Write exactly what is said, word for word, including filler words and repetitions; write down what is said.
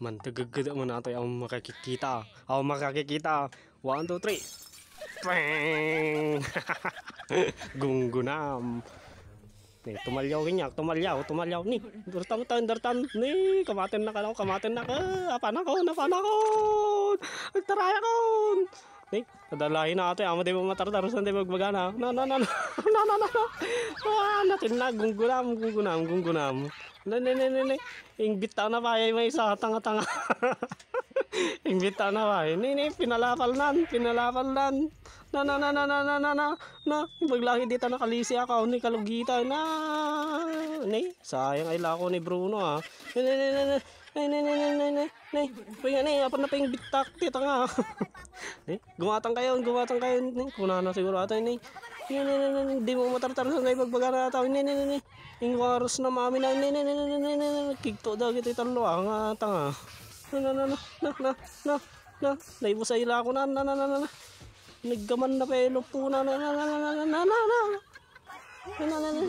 Mantegegged mo na to, awan makakikita. Awan makakikita. One, two, three. Pang! Gunggunam. Ni, tumalyaw kaniak, tumalyaw, tumalyaw. Ni, dartan, tan, dartan. Ni, kamaten na ka, kamaten na ka. Apanakon, apanakon. Agtarayakon. Ni, kadalahi na ato, amo di mo matartarusan di magbagana. Na, na, na, na. Na, na, na, na. Ah, natin na, gunggunam, gunggunam, gunggunam. Na, na, na, na, na. Ingbitta na pa, ay may isa, tanga-tanga. Ingbitta na pa, eh. Ni, ni, pinalapal nan, pinalapal nan. Na, na, na, na, na, na, na, na. Na, ibaglagi dita nakalisi ako, ni kalugita, na. Ni, sayang ay lako ni Bruno, ah. Ni, ni, ni, ni, ni. Ni, ni, ni, ni, ni, ni. Ni, uy, ani, apan na pa ingbittak, ti tanga. Ni, gumatang kayo, gumatang kayo. Ni, kunana siguro ata, ni. Ni, ni, ni, ni, ni. Di mo matartarusan na ibagbagana ata. Ni, ni, ni, ni. Ingwaros na mami na, ni, ni, ni, ni, ni, ni, ni. Kigto dagiti tallo, ah, nga tanga. Na, na, na, na, na, na, na, na. Naibusay la ako, na, na, na, na, na, na. Naggaman na pa ilo po, na, na, na, na, na, na, na, na, na. Na, na, na, na.